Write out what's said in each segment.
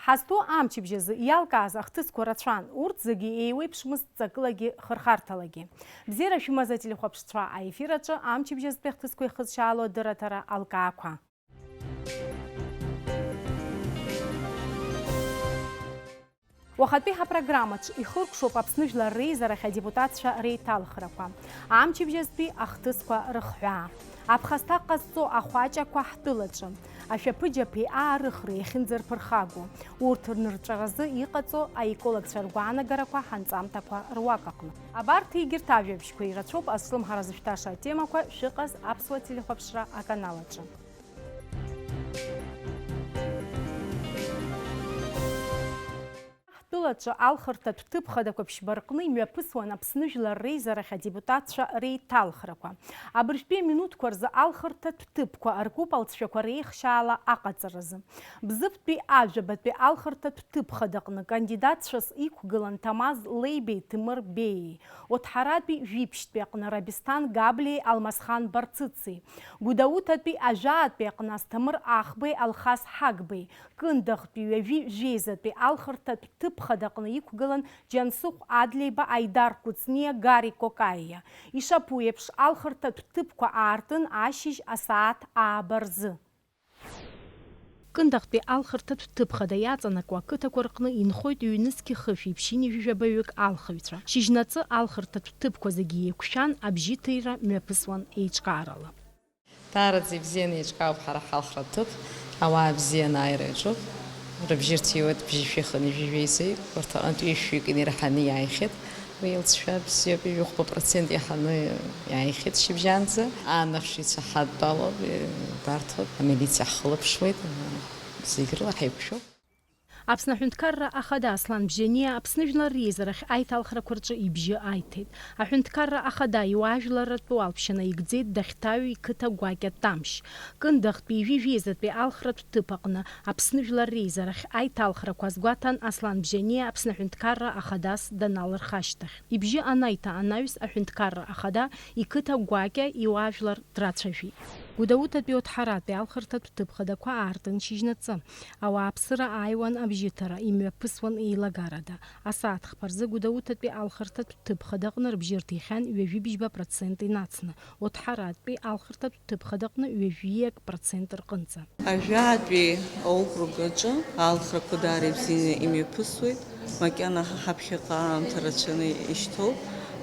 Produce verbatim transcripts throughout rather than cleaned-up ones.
Ҳазҭоу амчыбжь азы иалкааз ахҭысқәа рацәан, урҭ зегьы еиуеиԥшмызт ҵакылагьы хырхарҭалагьы. Бзиара шәымаз ателехәаԥшцәа, аефир аҿы амчыбжьазтәи ахҭысқәа ихызшьаало адырраҭара алкаақәа. Уахатәи ҳапрограммаҿ ихыркәшоуп Аԥсны Жәлар Реизарахь адепутатцәа реиҭалхрақәа, амчыбжьазтәи ахҭысқәа рыхҳәаа, аԥхасҭа ҟазҵо ахәаҷақәа ҳтәылаҿы, ашәаԥыџьаԥи аарыхреи иахьынӡарԥырхагоу, урҭ рнырҵәаразы иҟаҵоу аекологцәа ргәаанагарақәа ҳанҵамҭақәа руак аҟны. Абарҭ егьырҭ ажәабжьқәа ирацәоуп азҿлымҳара зышәҭаша атемақәа шәыҟаз аԥсуа телехәаԥшра аканал аҿы. Ҳтәылаҿы алхырҭатә ҭыԥ хадақәа ԥшьба рҟны имҩаԥысуан Аԥсны Жәлар Реизарахь адепутатцәа реиҭалхрақәа. Абыржәтәи аминуҭқәа рзы алхырҭатә ҭыԥқәа аркуп алҵшәақәа реихшьаала аҟаҵаразы. Бзыԥтәи ажәабатәи алхырҭатә ҭыԥ хадаҟны кандидатцәас иқәгылан Ҭамаз Леибеи Ҭемыр Беии, Оҭҳаратәи жәиԥшьтәи аҟны Рабисҭан Габлиеи Алмасхан Барцыци, Гәдоуҭатәи ажәаатәи аҟны Асҭамыр Ахбеи Алхас Ҳагбеи, Кындыӷтәи ҩажәи жәеизатәи алхырҭатә ҭыԥ хадаҟны иқәгылан Џьансыхә Адлеиба, Аидар Кәыҵниа, Гарик Кокаиа. Ишаԥу еиԥш, алхырҭатә ҭыԥқәа аартын ашьыжь асааҭ ааба рзы. Кындыӷтәи алхырҭатә ҭыԥ хада иаҵанакуа ақыҭақәа рҟны инхоит ҩнызқьи хышәи ԥшьынҩажәи жәабаҩык алхыҩцәа. Шьыжьнаҵы алхырҭатә ҭыԥқәа зегьы еиқәшәан, абжьыҭира мҩаԥысуан еиҿкаарала. Даараӡа ибзианы еиҿкаауп ҳара ҳалхратә ҭыԥ, ауаа бзианы ааира иаҿуп, рыбжьы рҭиуеит бжьышәи хынҩажәи жәеизеи, урҭ аҟынтә ҩышәҩык инеирҳаны иааихьеит, уи илҵшәа бзиоуп, ҩажәи хәба процент иаҳаны иааихьеит шьыбжьанӡа, аанахьшәаҩцәа ҳадтәалоуп, ибарҭоуп, амилициа ҳхылаԥшуеит, зегь рыла ҳаиқәшәоуп. Аԥсны Аҳәынҭқарра Ахада Аслан Бжьаниа Аԥсны Жәлар Реизарахь аиҭалхрақәа рҿы ибжьы аиҭеит. Аҳәынҭқарра Ахада иуаажәларратә уалԥшьа наигӡеит Дахьҭаҩ иқыҭа Гәакьа Тамшь. Кындыӷтәи ҩажәи жәеизатәи алхратә ҭыԥ аҟны Аԥсны Жәлар Реизарахь аиҭалхрақәа азгәаҭан Аслан Бжьаниа Аԥсны Аҳәынҭқарра Ахадас даналырха ашьҭахь. Ибжьы анаиҭа анаҩс Аҳәынҭқарра Ахада иқыҭа Гәакьа иуаажәлар драцәажәеит. Гәдоуҭатәи Оҭҳаратәи алхырҭатә ҭыԥ хадақәа аартын шьыжьнаҵы. Ауааԥсыра ааиуан абжьыҭара, имҩаԥысуан еилагарада. Асааҭ хԥа рзы Гәдоуҭатәи алхырҭатә ҭыԥ хадаҟны рыбжьы рҭихьан ҩажәи быжьба процент инацны, Оҭҳаратәи алхырҭатә ҭыԥ хадаҟны ҩажәи акы процент рҟынӡа. Ажәаатәи аокруг аҿы алхрақәа даара ибзианы имҩаԥысуеит, макьана ҳа ҳаԥхьаҟа аамҭа рацәаны ишьҭоуп,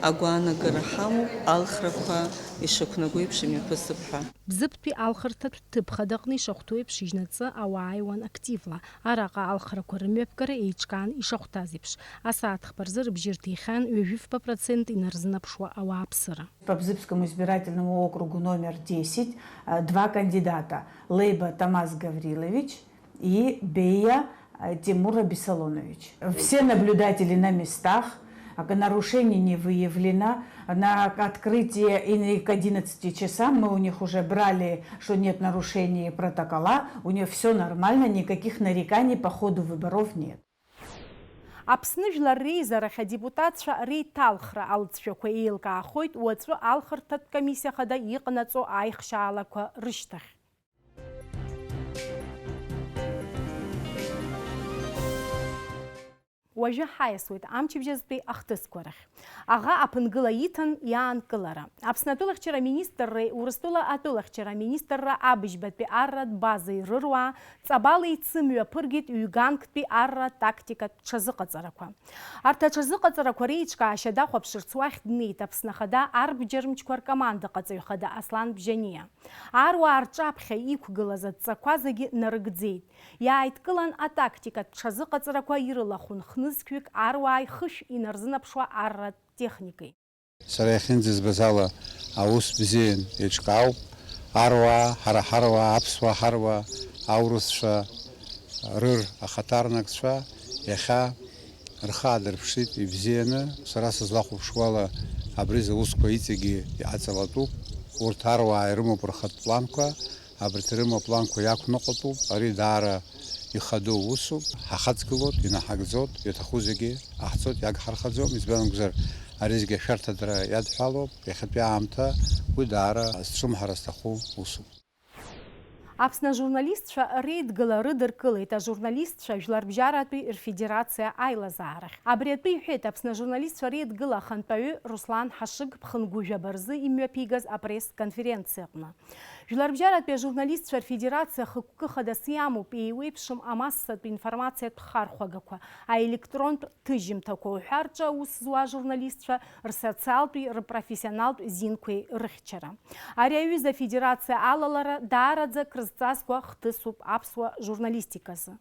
агәаанагара ҳамоуп, алхрақәа ишақәнаго еиԥш имҩаԥысып ҳәа. Бзыԥтәи алхырҭатә ҭыԥ хадаҟны ишахәҭоу еиԥш, шьыжьнаҵы ауаа ааиуан активла. Араҟа алхрақәа рымҩаԥгара еиҿкаан ишахәҭаз еиԥш. Асааҭ хԥа рзы рыбжьы рҭихьан ҩажәи фба процент инарзынаԥшуа ауааԥсыра. По Бзыпскому избирательному округу номер десять, э, два кандидата: Лейба Тамаз Гаврилович и Бея, э, Тимур Абессаломович. Все наблюдатели на местах, а, нарушений не выявлено. На открытие и к одиннадцати часам мы у них уже брали, что нет нарушений протокола, у них всё нормально, никаких нареканий по ходу выборов нет. Аԥсны Жәлар Реизарахь адепутатцәа реиҭалхра алҵшәақәа еилкаахоит уаҵәы алхырҭатә комиссиа хада иҟанаҵо аихшьаалақәа рышьҭахь. Уажәы ҳаиасуеит амчыбжьазтәи ахҭысқәа рахь. Аӷа аԥынгыла иҭан иаанкылара. Аԥсны атәылахьчара аминистрреи Урыстәыла атәылахьчара аминистрра абыжьбатәи арратә базеи рыруаа ҵабалеи цымҩа ԥыргеит ҩганктәи арра тактикатә ҽазыҟаҵарақәа. Арҭ аҽазыҟаҵарақәа реиҿкаашьа дахәаԥшырц уахь днеит Аԥсны Ахада арбџьармчқәа ркомандаҟаҵаҩ хада Аслан Бжьаниа. Аруаа рҿаԥхьа иқәгылаз адҵақәа зегьы нарыгӡеит. Иааидкылан атактикатә ҽазыҟаҵарақәа ирылахәын хнызқьҩык аруааи хышә инарзынаԥшуа арратә техникеи. Сара иахьынӡазбаз ала аус бзиан еиҿкаауп. Аруаа, ҳара ҳаруаа, аԥсуаа ҳаруаа, аурысцәа, рыр ахаҭарнакцәа иахьа рхы аадырԥшит ибзианы. Сара сызлахәаԥшуала, абри заусқәа иҵегьы иҟаҵалатәуп. Урҭ аруаа ирымоуп рхатә планқәа, абарҭ ирымоу апланқәа иақәныҟәатәуп. Ари даара ихадоу усуп. Ҳахаҵгылоит, инаҳагӡоит, иаҭаху зегьы ҟаҳҵоит, иагҳархаӡом. Избан акәзар, ари зегьы ашәарҭадара иадҳәалоуп. Иахьатәи аамҭа уи даара зҿлымҳара зҭаху усуп. Аԥсны ажурналистцәа реидгыла рыдыркылеит ажурналистцәа Жәларбжьаратәи рфедерациа аилазаарахь. Абри атәы иҳәеит Аԥсны ажурналистцәа реидгыла ахантәаҩы Руслан Ҳашыг ԥхынгәы жәаба рзы имҩаԥигаз апресс-конференциаҟны. Жәларбжьаратәи ажурналистцәа рфедерациа хықәкы хадас иамоуп еиуеиԥшым амассатә информациатә хархәагақәа, аелектрон ҭыжьымҭақәа уҳәа рҿы аус зуа ажурналистцәа рсоциалтәи рпрофессионалтә зинқәеи рыхьчара. Ари аҩыза афедерациа алалара даараӡа крызҵазкуа хҭысуп аԥсуа журналистиказы.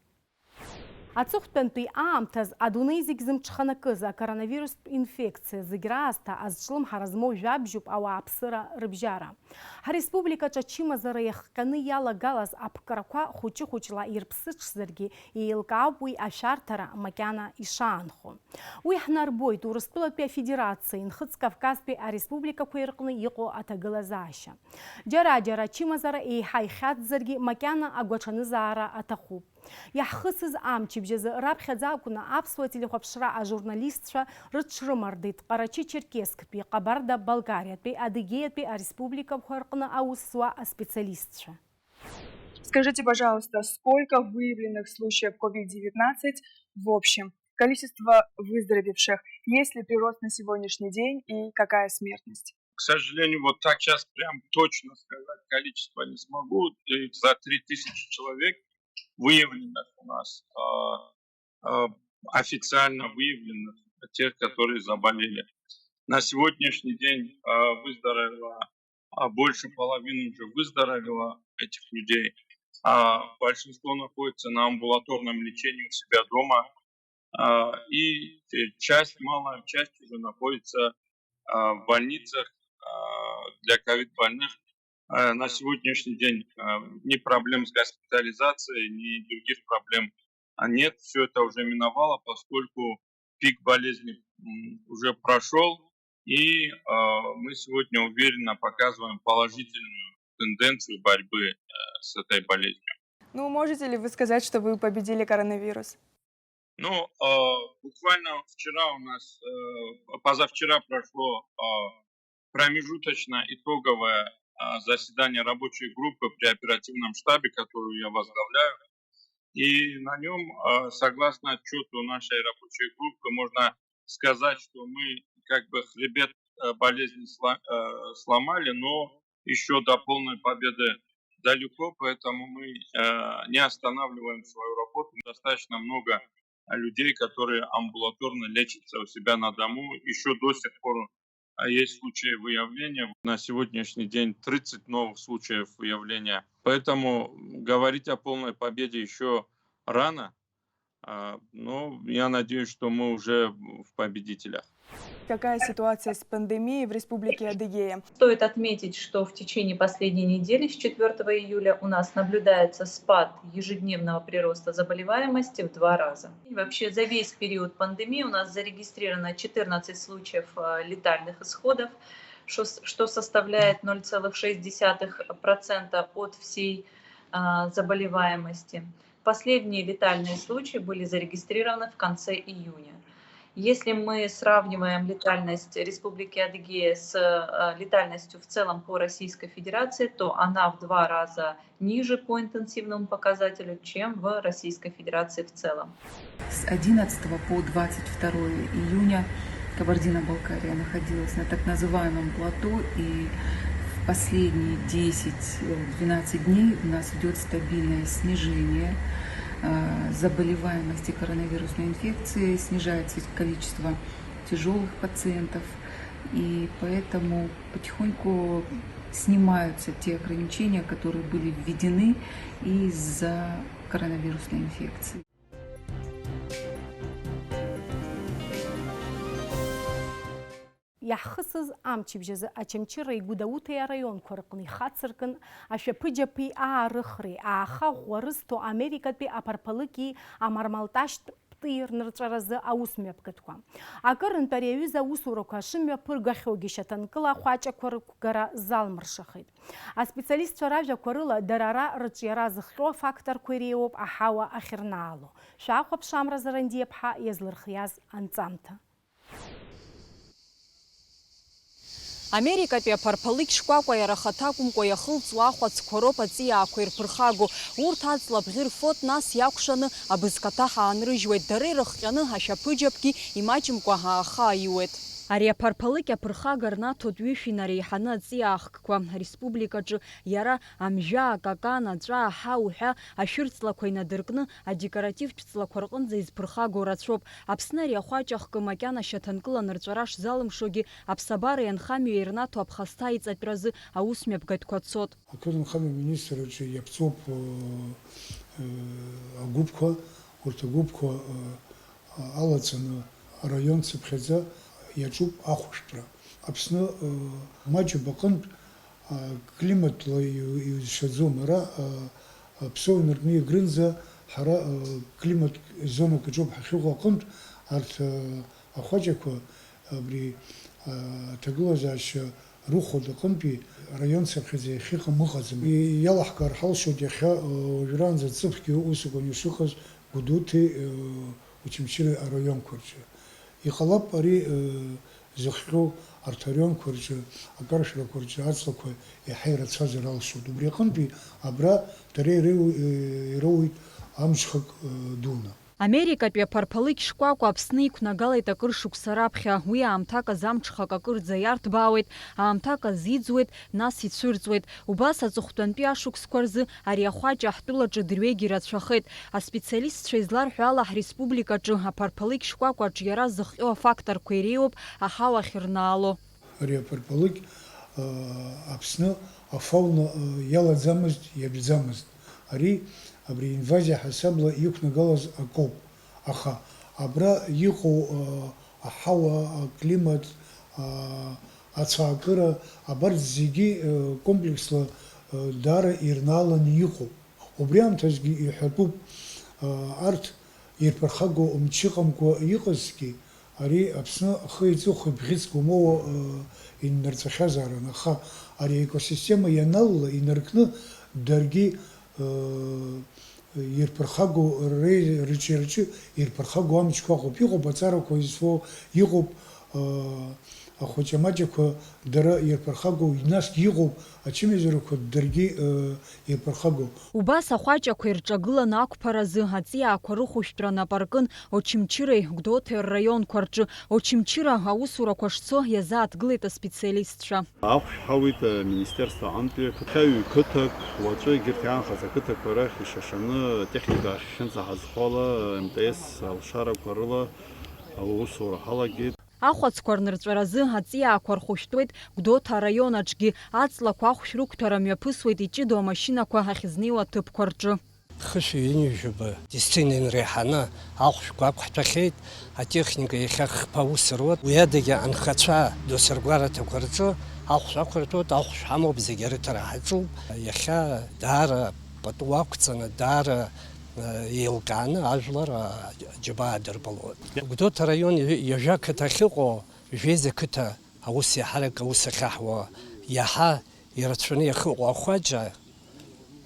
Аҵыхәтәантәи аамҭаз адунеи зегь зымҽханакыз акоронавирустә инфекциа зегь раасҭа азҿлымҳара змоу жәабжьуп ауааԥсыра рыбжьара. Ҳареспубликаҿы ачымазара иахҟьаны иалагалаз аԥкрақәа хәыҷы-хәыҷла ирԥсыҽзаргьы, еилкаауп уи ашәарҭара макьана ишаанхо. Уи ҳнарбоит Урыстәылатәи Афедерациеи Нхыҵ Кавказтәи ареспубликақәеи рҟны иҟоу аҭагылазаашьа. Џьара-џьара ачымазара еиҳа ихьаҵзаргьы, макьана агәаҽанызаара аҭахуп. Иаҳхысыз амчыбжь азы раԥхьаӡа акәны аԥсуа телехәаԥшра ажурналистцәа рыҽрымардеит Ҟарачы-Черкесктәи, Ҟабарда-Балкариатәи, Адыгеиатәи ареспубликақәа рҟны аус зуа аспециалистцәа. Скажите, пожалуйста, сколько выявленных случаев ковид девятнадцать в общем? Количество выздоровевших? Есть ли прирост на сегодняшний день и какая смертность? К сожалению, вот так сейчас прям точно сказать количество не смогу. И за три тысячи человек выявленных у нас, а, а, официально выявленных, тех, которые заболели. На сегодняшний день, а, выздоровело, а, больше половины уже выздоровело этих людей. А, большинство находится на амбулаторном лечении у себя дома. А, и, э, часть, малая часть уже находится, а, в больницах, а, для ковид-больных. А, на сегодняшний день, а, ни проблем с госпитализацией, ни других проблем, а, нет. Всё это уже миновало, поскольку пик болезни, м, уже прошёл, и, а, мы сегодня уверенно показываем положительную тенденцию борьбы, э, с этой болезнью. Ну, можете ли вы сказать, что вы победили коронавирус? Ну, а, буквально вчера у нас, э, позавчера прошло, а, промежуточно итоговое, а, заседание рабочей группы при оперативном штабе, которую я возглавляю. И на нём, а, согласно отчёту нашей рабочей группы, можно сказать, что мы как бы хребет, э, болезни сла-, э, сломали, но ещё до полной победы далеко, поэтому мы, э, не останавливаем свою работу. Достаточно много, а, людей, которые амбулаторно лечатся у себя на дому. Ещё до сих пор, а, есть случаи выявления. На сегодняшний день тридцать новых случаев выявления. Поэтому говорить о полной победе ещё рано. А, но я надеюсь, что мы уже в победителях. Какая ситуация с пандемией в Республике Адыгея? Стоит отметить, что в течение последней недели, с четвёртого июля, у нас наблюдается спад ежедневного прироста заболеваемости в два раза. И вообще за весь период пандемии у нас зарегистрировано четырнадцать случаев, э, летальных исходов, что с-, что составляет ноль целых шесть десятых процента от всей, а, заболеваемости. Последние летальные случаи были зарегистрированы в конце июня. Если мы сравниваем летальность Республики Адыгея с, э, летальностью в целом по Российской Федерации, то она в два раза ниже по интенсивному показателю, чем в Российской Федерации в целом. С одиннадцатого по двадцать второе июня Кабардино-Балкария находилась на так называемом плато, и в последние десять-двенадцать дней у нас идёт стабильное снижение, э, заболеваемости коронавирусной инфекцией, снижается количество тяжёлых пациентов, и поэтому потихоньку снимаются те ограничения, которые были введены из-за коронавирусной инфекции. Иаҳхысыз амчыбжь азы Очамчыреи Гәдоуҭеи араионқәа рҟны ихацыркын ашәаԥыџьаԥи аарыхреи, ааха ӷәӷәа рызҭо Америкатәи аԥарԥалыки амармалташьтә птәи рнырҵәаразы аусмҩаԥгатәқәа. Акырынтә ари аҩыза аусурақәа шымҩаԥыргахьоугьы шьаҭанкыла ахәаҷақәа рықәгара залмыршахеит. Аспециалистцәа ражәақәа рыла, дара ара рыҿиара зыхҟьо афакторқәа иреиуоуп аҳауа ахьырнаало. Шәахәаԥш, Амра Зарандиаԥҳа иазлырхиаз анҵамҭа. Америкатәи аԥарԥалыкь шкәакәа иара ахаҭа акәымкәа иахылҵуа ахәацқәа роуп аҵиаақәа ирԥырхагоу. Урҭ аҵла абӷьы рфоит, нас иакәшаны абызкаҭаҳа аанрыжьуеит. Дара ирыхҟьаны ашәаԥыџьаԥгьы имаҷымкәа ааха аиуеит. Ари аԥарԥалыкь аԥырхага рнаҭоит ҩышә инареиҳаны аҵиаахкқәа. Ареспубликаҿы иара амжәа, акакан, аҵәа, аҳа уҳәа ашәырҵлақәа инадыркны адекоративтә ҵлақәа рҟынӡа изԥырхагоу рацәоуп. Аԥсны ари ахәаҷ ахкы макьана шьаҭанкыла нырҵәара шзалымшогьы, аԥсабареи анхамҩеи рнаҭо аԥхасҭа аиҵатәразы аусмҩаԥгатәқәа цот. Ақыҭанхамҩа министр аҿы иаԥҵоуп, э, э, агәыԥқәа, урҭ агәыԥқәа, э, алаҵаны араион цыԥхьаӡа иаҿуп ахәышәтәра. Аԥсны, э, маҷуп аҟынтә, э, климатла иу-, иузшаӡом. Ара, э, Аԥсуа инаркны Егрынӡа ҳара, э, климат зонак аҿоуп ҳахьыҟоу аҟынтә, арҭ, э, ахәаҷақәа абри, э, аҭагылазаашьа рыхәоит аҟынтәи, араион цыԥхьаӡа иахьыҟам ыҟаӡам. И-, иалаҳкаар ҳалшоит иахьа, э, уажәраанӡа ҵыԥхьгьы ус акәын ишыҟаз Гәдоуҭеи, э, Очамчыреи араионқәа рҿы. Иҟалап ари, э, зыхҟьо арҭ араионқәа рҿы, акаршәрақәа рҿы аҵлақәа иаҳа ирацәазар алшоит. Убри аҟынтәи абра дара иреиу-, э, ироуеит амҽхак, э, дуны. Америкатәи аԥарԥалыкь шкәакәа Аԥсны иқәнагалеит акыр шықәса раԥхьа. Уи аамҭак азы амҽхак акырӡа иарҭбаауеит, аамҭак азы иӡуеит, нас ицәырҵуеит. Убас аҵыхәтәантәи ашықәсқәа рзы ари ахәаҷ ҳтәылаҿы дырҩегь ирацәахеит. Аспециалистцәа изларҳәо ала, ҳреспубликаҿы аԥарԥалыкь шкәакәаҿ иара зыхҟьо афакторқәа иреиуоуп аҳауа ахьырнаало. Ари аԥарԥалыкь, а, Аԥсны афауна, а, иалаӡамызт, иатәӡамызт. Ари абри инвазиа ҳасабла иқәнагалаз акоуп. Аха абра иҟоу, а, аҳауа, аклимат, а, ацәаакыра, абарҭ зегьы, а, комплексла, а, даара ирнааланы иҟоуп. Убри аамҭазгьы иҳәатәуп, а, арҭ ирԥырхагоу мчы ыҟамкәа иҟазҭгьы, ари Аԥсны ахы иҵыхәа бӷьыцк умоуа, а, иннарҵәахьазаарын, аха ари аекосистема ианалла, инаркны, даргьы, а, ирԥырхагоу, ре-, рыҿиараҿы ирԥырхагоу амчқәа ыҟоуп. Иҟоуп аҵарақәа изфо, иҟоуп, а, ахәаҷамаҷақәа дара ирԥырхагоу, насгьы иҟоуп ачымазарақәа даргьы, э, ирԥырхагоу. Убас ахәаҷақәа ирҿагыланы ақәԥаразы аҵиаақәа рыхәышәтәра нап аркын Очамчыреи Гәдоуҭеи рраионқәа рҿы. Очамчыра аусурақәа шцо иазааҭгылеит аспециалистцәа. Ахәшә ҳауит, э, министерство аҟынтәи, ԥыҭҩык қыҭак, уаҵәы егьырҭ иаанхаз ақыҭақәа рахь ишашаны атехника ахьынӡаҳазхо ала, М Т С алшарақәа рыла аусура ҳалагеит. Ахәацқәа рнырҵәаразы аҵиаақәа рхәышәтәуеит Гәдоуҭа араион аҿгьы, аҵлақәа ахәшә рықәҭәара мҩаԥысуеит иҷыдоу амашьынақәа ахьызнеиуа аҭыԥқәа рҿы. Хышәи ҩынҩажәаба дисциплина иреиҳаны ахәшәқәа ақәҳҭәахьеит, атехника иахьа хԥа аус руеит, уи адагьы анхацәа досыргәараҭақәа рҿы ахәшә ақәырҭәоит, ахәшә ҳамоуп, зегьы арыҭара ҳаҿуп. Иахьа даара пату ақәҵаны, даара еилкааны ажәлар, а, аџьабаа адырбалоит. Гәдоуҭа араион ҩажәа қыҭа ахьыҟоу, жәеиза қыҭа аус иаҳарак аус ахьаҳуа, иаҳа ирацәаны иахьыҟоу ахәаџьа,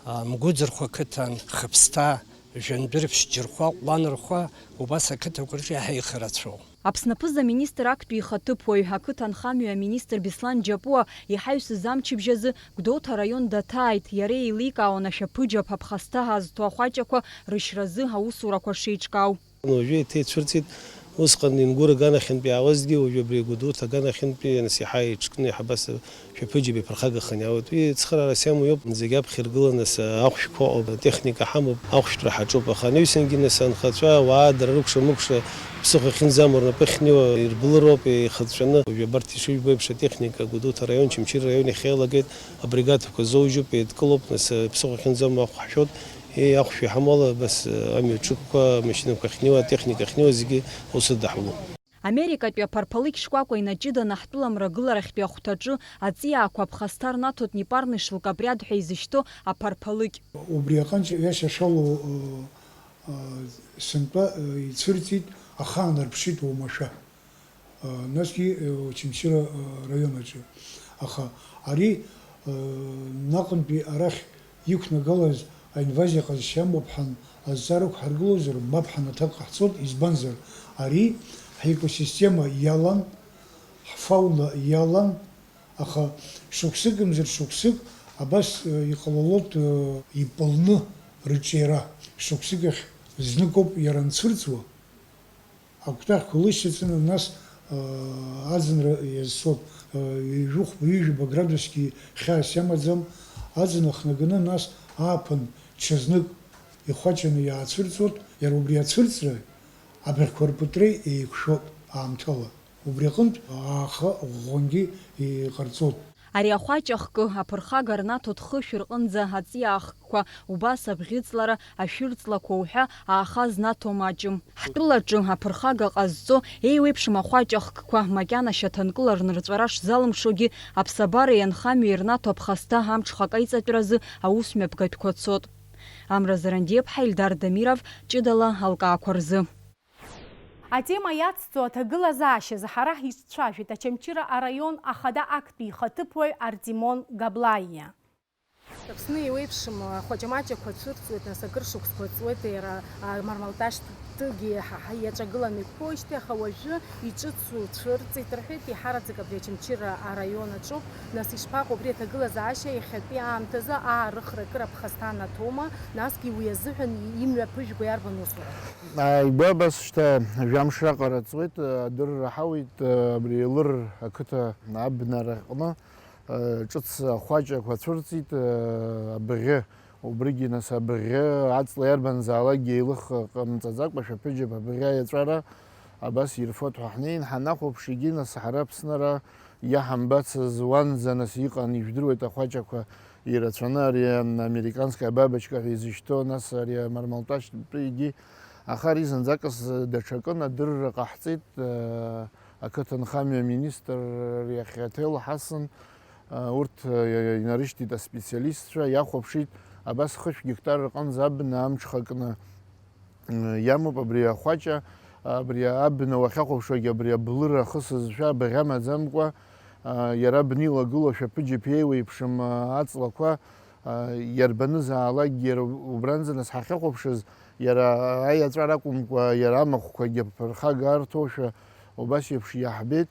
а, Мгәыӡырхәа қыҭан, Хыԥсҭа, Жәандәырԥшь, Џьырхәа, Ҟәланырхәа, убас ақыҭақәа рҿы иаҳа ихы рацәоуп. Аԥсны аԥыза-министр актәи ихаҭыԥуаҩ, ақыҭанхамҩа аминистр Беслан Џьапуа иҳаҩсыз амчыбжь азы Гәдоуҭа араион даҭааит, иара еиликаауан ашәаԥыџьаԥ аԥхасҭа азҭо ахәаҷақәа рышьразы аусурақәа шеиҿкаау. Уажәы еиҭа ицәырҵит, усҟан Ингәыр аганахьынтә иаауазгьы, уажәы абри Гәдоуҭа аганахьынтәи, нас, иаҳа еиҿкны, иаҳа абас Шәаԥыџьаԥ иԥырхагаханы иаауеит. Уи цхыраарас иамоу иоуп, зегь аԥхьа иргыланы, ас, ахәшәқәа ыҟоуп, атехника ҳамоуп, ахәшәтәра ҳаҿуп. Аха анаҩсангьы, нас, анхацәа, ауаа дара рыкәша-мыкәша ԥсыхәа ахьынӡамоу рнапы ахьнеиуа ирбылроуп, еихыҵәҵәаны. Уажәы абарҭ ишыжәбо еиԥш, атехника Гәдоуҭа араион, Очамчыра араион иахьеилагеит, абригадақәа зоужьуп, еидкылоуп, нас, ԥсыхәа ахьынӡамоу ахәҳшәоит. Еи, ахәшә иҳамоу ала, абас, амҩаҿыкқәа, амашьынақәа ахьнеиуа, атехника ахьнеиуа зегьы аус ыдаҳулоуп. Америкатәи аԥарԥалыкь шкәакәа инаҷыданы ҳтәыламрагыларахьтәи ахәҭаҿы аҵиаақәа аԥхасҭа рнаҭоит непарный шелкопряд ҳәа изышьҭоу аԥарԥалыкь. Убри аҟынтә ҩашьа шалоу, ы, ы, сынтәа, ы, ицәырҵит ахаан арԥшит уамашәа. Ы, насгьы, ы, Очамчыра, ы, раион аҿы. Аха ари, ы, наҟынтәи арахь иқәнагалаз аинвазиа ҟазшьа амоуп ҳәан азҵаара ықәҳаргылозар, мап ҳәан аҭак ҟаҳҵоит, избанзар, ари ҳекосистема иалан, ҳфауна иалан, Аха шықәсыкымзар шықәсык абас, э, иҟалалоит, э, ипылны рыҿиара. Шықәсык ахь зныкоуп иара анцәырҵуа. Акәтаӷьқәа лышьҭаҵаны, нас, э, аӡынра иазцоит. Э, ҩажәихәба, ҩажәаба градусгьы хьаас иамаӡам. Аӡын ахнаганы, нас ааԥын ҽазнык ихәаҷаны иаацәырҵуеит. Иара убри ацәырҵра абыӷьқәа рпытреи еиқәшәоит аамҭала. Убри аҟынтә ааха ӷәӷәангьы иҟарҵоит. Ари ахәаҷ ахкы аԥырхага рнаҭо хышә рҟынӡа аҵиаа ахкқәа, убас абӷьыҵлара, ашәырҵлақәа уҳәа ааха знаҭо маҷым. Ҳтәылаҿы аԥырхага ҟазҵо еиуеиԥшым ахәаҷ ахкқәа макьана шьаҭанкыла рнырҵәара шзалымшогьы, аԥсабареи анхамҩеи рнаҭо аԥхасҭа амҽхак аиҵатәразы аусмҩаԥгатәқәа цот. Амра Зарандиаԥҳа, Ильдар Дамиров, ҷыдала алкаақәа рзы. Атема иацҵо аҭагылазаашьазы ҳара ҳицәажәеит Очамчыра араион ахада актәи ихаҭыԥуаҩ Артимон Габлаиа. Аԥсны еиуеиԥшым ахәаҷамаҷақәа цәырҵуеит, нас акыр шықәсқәа ҵуеит, иара, а, Мармалташьтәгьы ҳа, ҳа иаҿагыланы иқәԥоижьҭеи, аха уажәы иҿыцу цәырҵит рҳәеит, еиҳараӡак абри Очамчыра араион аҿоуп. Нас ишԥаҟоу абри аҭагылазаашьа, иахьатәи аамҭазы аарыхра акыр аԥхасҭа анаҭома, насгьы уи азыҳәан имҩаԥыжәго иарбан усура? Ааигәа абас шьҭа жәамш раҟара ҵуеит, адырра ҳауеит абри Елыр ақыҭа абнараҟны, ҿыц ахәаҷақәа цәырҵит, абӷьы, убригьы нас абӷьы аҵла иарбанзаалакгьы еилых ҟамҵаӡакәа, шәаԥыџьаԥ абӷьы аиаҵәара абас ирфоит ҳәа ҳнеин ҳанахәаԥш, егьи нас ҳара Аԥсны ара иаҳамбацыз уанӡа нас иҟан, ижәдыруеит ахәаҷақәа ирацәаны, ари американская бабочка ҳәа изышьҭоу, нас ари амармалташьтәигьы, аха ари зынӡакыс даҽакын, адырра ҟаҳҵеит, э, ақыҭанхамҩа аминистр иахь аҭел ҳасын, э, урҭ, э, инарышьҭит аспециалистцәа, иахәаԥшит, абас хышә гектар рҟынӡа абна амҽхакны. Иамоуп абри ахәаҷа, абри абна уахьахәаԥшуагь абри аблыра ахысызшәа абӷьы амаӡамкәа, иара абни илагылоу шәаԥыџьаԥ еиуеиԥшым аҵлақәа, иарбанызаалакгьы иара убранӡа нас ҳахьахәаԥшыз, иара аиаҵәара акәымкәа, иара амахәқәагьы аԥырхага арҭошәа, убас еиԥш иаҳбеит.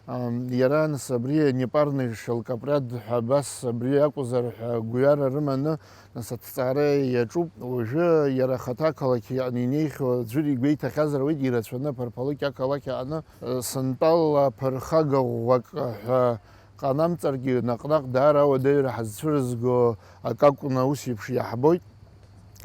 Ам, иара, нас, абри непарный шелкопряд ҳәа абас абри акәзар ҳәа гәҩара рыманы, нас, аҭҵаара иаҿуп. Уажәы иара ахаҭа ақалақь иаҟны инеихьоу аӡәыр игәеиҭахьазар ауеит, ирацәаны аԥарԥалыкь ақалақь аҟны, э, сынтәала аԥырхага ӷәӷәак ҳәа ҟанамҵаргьы, наҟ-наҟ даара ауадаҩра ҳазцәырызго акакәны ус еиԥш иаҳбоит.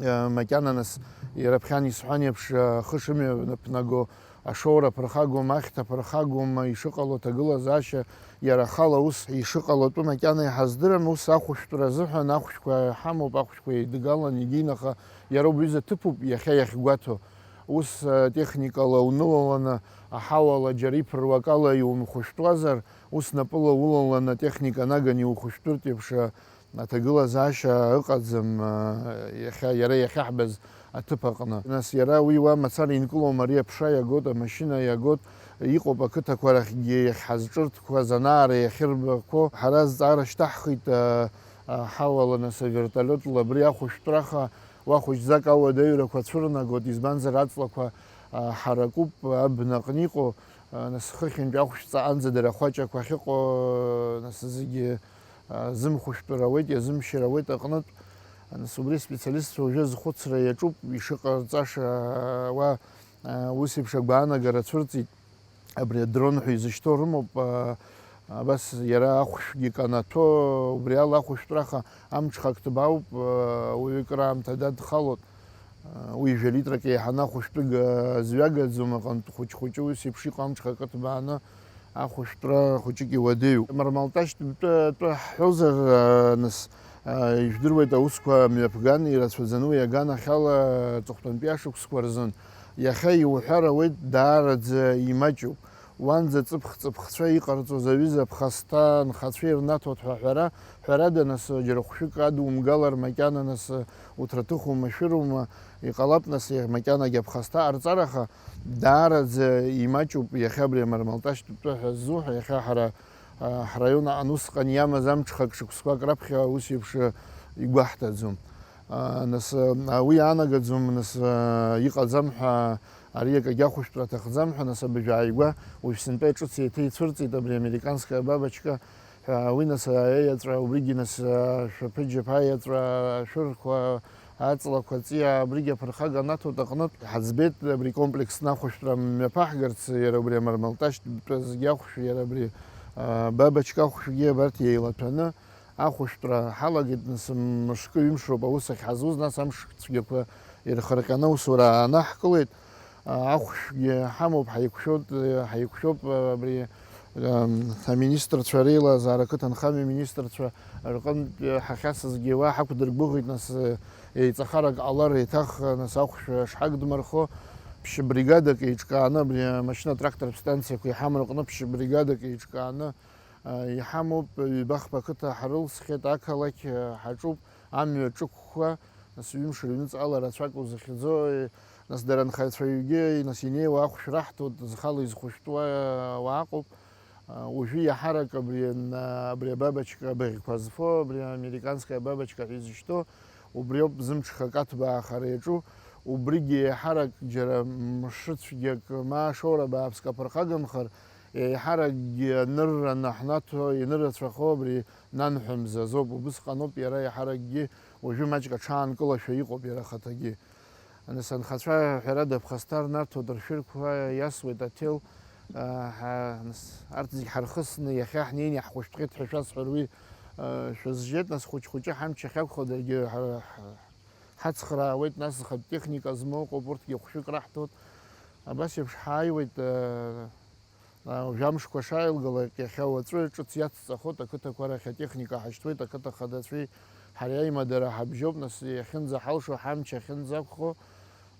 Э, макьана, нас, иара ԥхьан исҳәан еиԥш, э, ахы шымҩаԥнаго, ашоура ԥырхагоума, ахьҭа ԥырхагоума, ишыҟало аҭагылазаашьа иара ахала ус ишыҟало атәы макьана иҳаздырам, ус ахәышәтәра азыҳәан ахәшәқәа ҳамоуп, ахәшәқәа еидгалан егьинаха иара убри изы ҭыԥуп иахьа иахьгәаҭо. Ус, э, техникала унылаланы, аҳауала џьара иԥыруа акала иумхәышәтәуазар, ус напыла улаланы атехника наган иухәышәтәыртә еиԥш, э, Аҭагылазаашьа ыҟаӡам, иахьа, иара иахьаҳбаз аҭыԥ аҟны. Нас иара уи уа мацара инкылом, ари аԥша иагоит, амашьына иагоит, иҟоуп ақыҭақәа рахьгьы иахьҳазҿырҭқәаз, анаара иахьырбақәо. Ҳара азҵаара шьҭаҳхит, аҳауала, нас авертолиотла абри ахәышәтәраха, уа хәыҷӡак ауадаҩрақәа цәырнагоит, избанзар аҵлақәа ҳаракуп, абнаҟны иҟоу, нас хыхьынтә ахәшә ҵаҟанӡа дара ахәаҷақәа ахьыҟоу, нас зегьы зымхәышәтәыр ауеит, иазымшьыр ауеит аҟнытә. Нас убри аспециалистцәа уажәы азхәыцра иаҿуп, ишыҟарҵаша уа ус еиԥш агәаанагара цәырҵит. Абри адрон ҳәа изышьҭоу рымоуп, абас иара ахәшәгьы канаҭәо, убри ала ахәышәтәраха амҽхак ҭбаауп, уаҩы краамҭа дадхалоит. Уи жәа литрак еиҳаны ахәышәтәыга зҩагаӡом, аҟынтә хәыҷ-хәыҷы ус еиԥш иҟоу амҽхак ҭбааны ахәышәтәра хәыҷык иуадаҩуп. Мармалташьтә тәы, тәы ҳҳәозар, а, нас, а, ижәдыруеит, аусқәа мҩаԥган, ирацәаӡаны уи аганахьала аҵыхәтәантәи ашықәсқәа рзын. Иахьа иуҳәар ауеит, даараӡа имаҷуп. Уанӡа ҵыԥх-ҵыԥхцәа иҟарҵоз аҩыза аԥхасҭа анхацәа ирнаҭоит ҳәа ҳәара, ҳәарада, нас, џьара хәшәык адумгалар макьана, нас, уҭраҭыхума, шәырума, иҟалап, нас, макьанагьы аԥхасҭа ҟарҵар, аха даараӡа имаҷуп иахьа абри амармалташьтә тәы ҳәа ззуҳәа, иахьа ҳара, а, ҳраион аҟны усҟан иамаз амҽхак шықәсқәак раԥхьа ус еиԥш игәаҳҭаӡом. А, нас, а, уи иаанагаӡом, нас, а, иҟаӡам ҳәа, ари акагьы ахәышәтәра аҭахӡам ҳәа, нас абыжә ааигәа уажә сынтәа ҿыц еиҭа ицәырҵит абри американская бабочка Уи нас аеҵәа, убригьы нас ашәаԥыџьаԥ аеҵәа, ашәырқәа, аҵлақәа, аҵиаа, абригьы аԥырхага анаҭоит аҟнытә, ҳаӡбеит абри комплекснахәышәтәра мҩаԥаҳгарц, иара убри амармалташьтә зегьы ахәшә, иара абри, а, бабочка ахәшәгьы абарҭ еилаҭәаны ахәышәтәра ҳалагеит, нас мышкы-ҩымш роуп аус ахьҳазуз, нас амш цәгьақәа ирхырҟьаны аусура аанаҳкылеит. Ахәшәгьы ҳамоуп, ҳаиқәшәоит, ҳаиқәшәоуп, абри, ам, аминистрцәа реилазаара, ақыҭанхамҩа министрцәа рҟынтә ҳахьасызгьы уа ҳақәдыргәыӷит, нас, еиҵахарак ҟалар еиҭах, нас, ахәшә шҳақәдмырхо, ԥшьбригадак еиҿкааны, абри амашьына-трактортә станциақәа иҳамоу рҟны ԥшьбригадак еиҿкааны, а, иҳамоуп, ҩба-хԥа қыҭа ҳарылсхьеит, ақалақь, а, ҳаҿуп, амҩа ҿықәхәа, нас, ҩымш рыҩныҵҟала рацәак узахьӡо, нас, дара анхаҩцәаҩгьы, нас, инеиуа ахәшә раҳҭоит, зхала изхәышәтәуа, а, уааҟоуп. А, уажәы иаҳарак абри, ан-, абри абабочка абыӷьқәа зфо, абри американская бабочка ҳәа изышьҭоу, убриоуп зымҽхак аҭбаахара иаҿу, убригьы еиҳарак џьара мшцәгьак ма ашоура бааԥск аԥырхагамхар, еиҳаракгьы анырра наҳнаҭо, инырацәахо абри нанҳәа мза азоуп. Убысҟаноуп иара еиҳаракгьы уажәы маҷк аҽаанкылашәа иҟоуп иара ахаҭагьы. Нас анхацәа, ҳәарада, аԥхасҭа рнарҭоит, ршәырқәа иасуеит аҭел, а, ҳа-, нас, арҭ зегь ҳархысны иахьа ҳнеины иаҳхәышәтәхеит ҳәа шәасҳәар уи, а, шәызжьеит, нас, хәыҷ-хәыҷы ҳамч ахьақәхо даргьы ҳара ҳ-, ҳацхраауеит, нас, зхатә техника змоу ыҟоуп, урҭгьы ахәшәык раҳҭоит. Абас еиԥш ҳааиуеит, а, а, жәамшқәа шааилгалак, иахьа уаҵәы ҿыц иацҵахоит, ақыҭақәа рахь атехника ҳашьҭуеит, ақыҭа хадацәеи ҳареи аимадара ҳабжьоуп, нас, иахьынӡаҳалшо, ҳамч ахьынӡақәхо,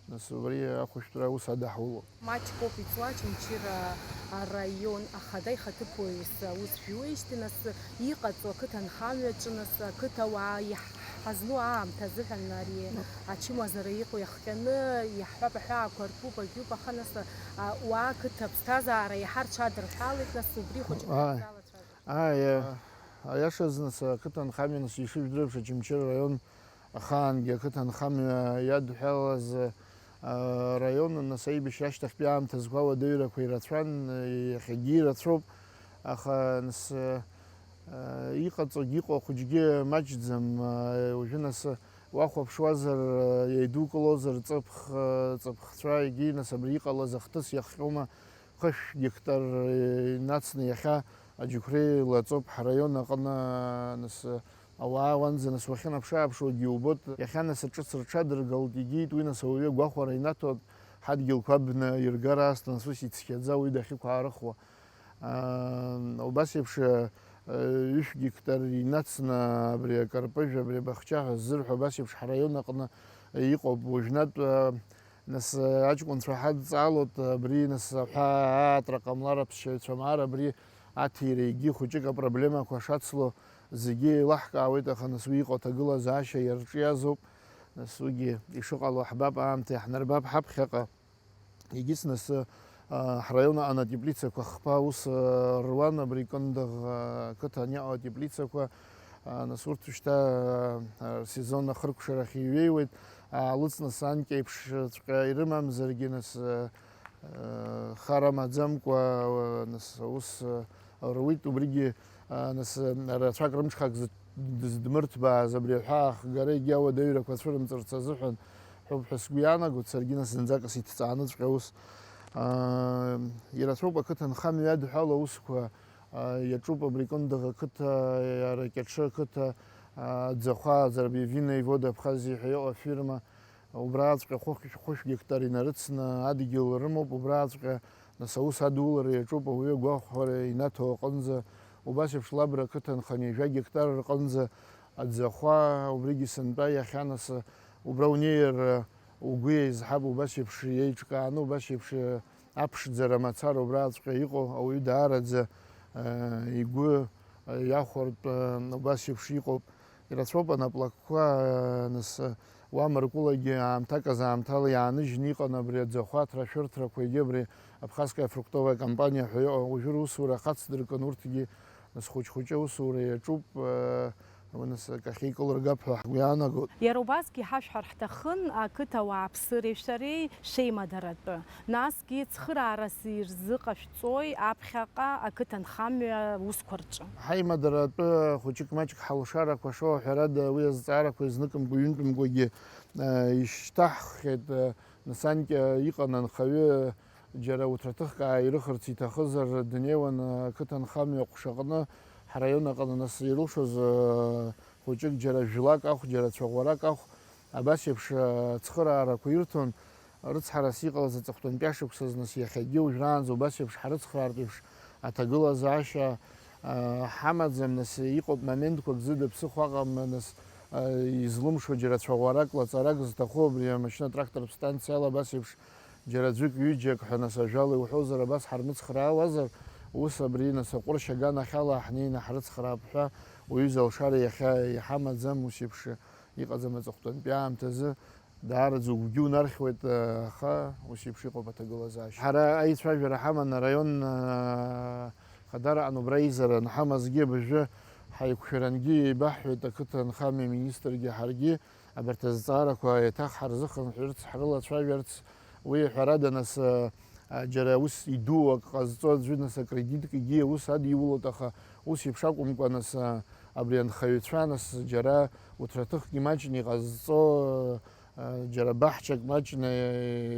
нас, убри ахәышәтәра аус адаҳулон. Маҷк ауп иҵуа, Очамчыра араион ахада ихаҭыԥуаҩыс аус жәиуеижьҭеи, нас, иҟаҵоу ақыҭанхамҩаҿы, нас, ақыҭауаа иаҳ-, ҳазну аамҭа азыҳәан ари ачымазара иҟоу иахҟьаны, иаҳҳәап, аҳәаақәа ркуп, акҩуп, аха, нас, а, уа ақыҭа аԥсҭазаара иаҳа рҽадырҳәалеит, нас, убри хәыҷык Ааи. Ҳазалацәажәап. Ааи, а, аиашазы, нас, ақыҭанхамҩа, нас, ишыжәдыруеиԥш, Очамчыра араион ахаангьы ақыҭанхамҩа иадҳәалаз, а, раион, нас, аибашьра ашьҭахьтәи аамҭазқәа ауадаҩрақәа ирацәан, иахьагьы ирацәоуп, аха, нас, а, иҟаҵогь иҟоу ахәыҷгьы маҷӡам, а, уажәы, нас, уахәаԥшуазар, а, еидукылозар ҵыԥх, а, ҵыԥхцәа, егьи, нас, абри иҟалаз ахҭыс иахҟьома, хышә гектар, а, инацны иахьа аџьықәреи лаҵоуп ҳраион аҟны, а, нас, а, Ауаа уанӡа нас уахьынаԥшы-ааԥшуагьы иубоит, иахьа нас аҿыц рҽадыргалт, игеит, уи нас ауаҩы агәахәара инаҭоит, ҳадгьылқәа абна иргар аасҭа нас ус ицқьаӡа уаҩы дахьықәаарыхуа. Аа, убас еиԥш, э, ҩышә гектар инацны абри акарпыжә, абри абахча ҳәа ззырҳәо абас еиԥш ҳраион аҟны иҟоуп. Уажәнатә, э, Нас, э, аҷкәынцәа ҳадҵаалоит, абри, нас, аҳәаа аатра ҟамлар аԥсшьаҩцәа маара абри аҭира егьи хәыҷык апроблемақәа шацло зегьы еилаҳкаауеит, аха, нас, уи иҟоу аҭагылазаашьа иарҿиазоуп. Нас уигьы ишыҟало ҳбап, аамҭа иаҳнарбап ҳаԥхьаҟа. Егьыс, нас, э, ҳраион аҟны атеплицақәа хԥа аус, э, руан, абри Кындыӷ, э, қыҭан иҟоу атеплицақәа, э, нас, урҭ шьҭа, э, рсезон ахыркәшарахь иҩеиуеит. Аалыҵ, нас, анкьеиԥшҵәҟьа ирымамзаргьы, нас, э, э, хар амаӡамкәа, э, нас, аус, э, руит. Убригьы, э, нас, э, рацәак рымҽхак зыҭ-, дыздмырҭбааз абри аҳәаа ахгара егьи ауадаҩрақәа цәырымҵырц азыҳәан ҳәоуп ҳәа сгәы иаанагоит, саргьы, нас, зынӡакыс иҭҵааныҵәҟьа аус. Э, ирацәоуп ақыҭанхамҩа иадҳәало аусқәа, а, иаҿуп абри Кындыӷ ақыҭа, Аракьаҿы ақыҭа, а, Ӡахәа, Азарбевинная воды Абхазии ҳәа иҟоу афирма, убрааҵәҟьа хәышә, хәышә гектар инарыцны адгьыл рымоуп, убрааҵәҟьа, нас, аус адулара иаҿуп, ауаҩы агәахәара инаҭо аҟынӡа, убас еиԥш Лабра ақыҭа анхамҩа жәа гектар рҟынӡа Аӡахәа, убригьы сынтәа иахьа, нас, убра унеир, угәы еизҳап, убас еиԥш иеиҿкааны, убас еиԥш аԥшӡара мацара убраҵәҟьа иҟоу ауаҩы даараӡа, э, игәы, э, иахәартә, э, убас еиԥш иҟоуп. Ирацәоуп анаплакқәа, э, нас, э, уа Мыркәылагьы аамҭак азы аамҭала иааныжьны иҟан абри аӡахәаҭра ашәырҭрақәа, егьи абри Абхазская фруктовая компания ҳәа иҟоу, уажәы русура ахацдыркын, урҭгьы, нас, хәыҷ-хәыҷы аусура иаҿуп, э, Уи нас акы ахьеикылыргап ҳәа ҳгәы иаанагоит. Иара убасгьы ҳашәҳәар ҳҭахын, ақыҭа ауааԥсыреи шәареи шәеимадаратәы, насгьы цхыраарас ирзыҟашәҵои аԥхьаҟа ақыҭанхамҩа аусқәа рҿы? Ҳаимадара атәы хәыҷык-маҷк ҳалшарақәа шоу, ҳәарада, уи азҵаарақәа изныкымкәа-ҩынтәымкәагьы, э, ишьҭаҳххьеит, э, нас анкьа иҟан анхаҩы, џьара уҭраҭыхк ааирыхырц иҭахызар, днеиуан, э, ақыҭанхамҩа аҟәшаҟны, ҳраион аҟны нас ирылшоз, э, хәыҷык, џьара жәлак ахә, џьара цәаӷәарак ахә, абас еиԥш, э, цхыраарақәа ирҭон. Рыцҳарас иҟалаз аҵыхәтәантәи ашықәсазы нас иахьагьы уажәраанӡа убас еиԥш ҳрыцхраартә еиԥш аҭагылазаашьа, э, ҳамаӡам, нас иҟоуп моментқәак зыда ԥсыхәа аҟам, нас, э, излымшо џьара цәаӷәарак, лаҵарак зҭаху абри амашьына-трактортә станциала абас еиԥш џьара аӡәык-ҩыџьак ҳәа, нас ажәала иуҳәозар, абас ҳармыцхраауазар, ус абри, нас аҟәыршь аганахьала ҳнеины ҳрыцхраап ҳәа уаҩы залшара иахьа иҳамаӡам, ус еиԥш иҟаӡам аҵыхәтәантәи аамҭазы. Даараӡа угәгьы унархьуеит, аха ус еиԥш иҟоуп аҭагылазаашьа. Ҳара аицәажәара ҳаман араион, а, хадараҟны убра аизара анҳамазгьы, абыржәы ҳаиқәшәарангьы еибаҳҳәеит ақыҭа нхамҩа министргьы ҳаргьы, абарҭ азҵаарақәа еиҭах ҳарзыхынҳәырц, ҳрылацәажәарц, уи ҳәарада, нас, а, а, џьара ус иду ак ҟазҵо аӡәы, нас, акредитк егьи аус адиулоит, аха ус еиԥш акәымкәа, нас, а, абри анхаҩцәа, нас, џьара уҭраҭыхк имаҷны иҟазҵо, а, џьара баҳчак маҷны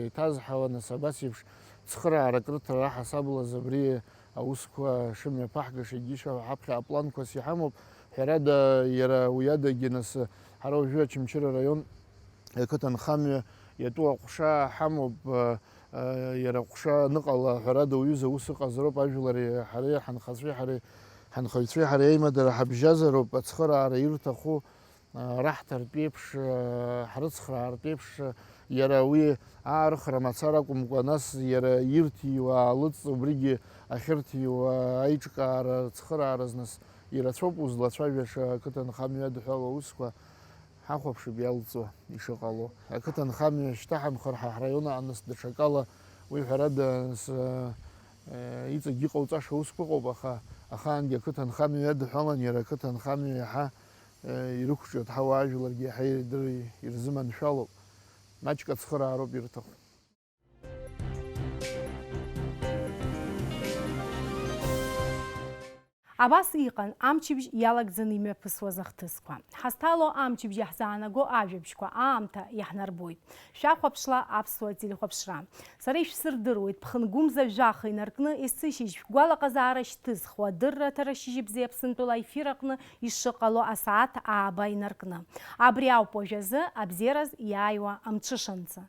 иҭазҳауа, нас, абас еиԥш цхыраарак рыҭара аҳасабалаз абри аусқәа шымҩаԥаҳгаша егьиша ҳаԥхьа апланқәас иҳамоуп. Ҳәарада, иара уи адагьы, нас, ҳара уажәы Очамчыра араион ақыҭанхамҩа иатәу аҟәша ҳамоуп, а, а, иара аҟәша аныҟала, ҳәарада, уҩыза аус ыҟазароуп, ажәлари ҳареи, ҳанхацәеи ҳареи, ҳанхаҩцәеи ҳареи аимадара ҳабжьазароуп, ацхыраара ирҭаху, а, раҳҭартә еиԥш, а, ҳрыцхраартә еиԥш, а, иара уи аарыхра мацара акәымкәа, нас иара ирҭиуа аалыҵ, убригьы ахьырҭиуа аиҿкаара, ацхыраараз, нас, ирацәоуп узлацәажәаша ақыҭанхамҩа адҳәалоу аусқәа. Ҳахәаԥшып иалҵуа ишыҟало. Ақыҭанхамҩа шьҭаҳамхыр ҳа ҳраион аҟны, нас, даҽакала, уи ҳәарада, нас, э, иҵегь иҟауҵаша усқәа ыҟоуп, аха ахаангьы ақыҭанхамҩа иадҳәалан, иара ақыҭанхамҩа иаҳа, э, ирықәҿиоит, ҳауаажәларгьы иаҳа ирдыр-, ирзыманшәалоуп. Маҷк ацхыраароуп ирҭаху. Абас иҟан амчыбжь иалагӡаны имҩаԥысуаз ахҭысқәа. Ҳазҭало амчыбжь иаҳзаанаго ажәабжьқәа аамҭа иаҳнарбоит. Шәахәаԥшла аԥсуа телехәаԥшра. Сара ишәсырдыруеит, ԥхынгәымза жәаха инаркны, есышьыжь шәгәалаҟазаара шьҭызхуа адырра аҭарашьыжьыбзеи Аԥсынтәыла аефир аҟны ишыҟало асааҭ ааба инаркны. Абри ауп уажәазы абзиараз иааиуа амҽышанӡа.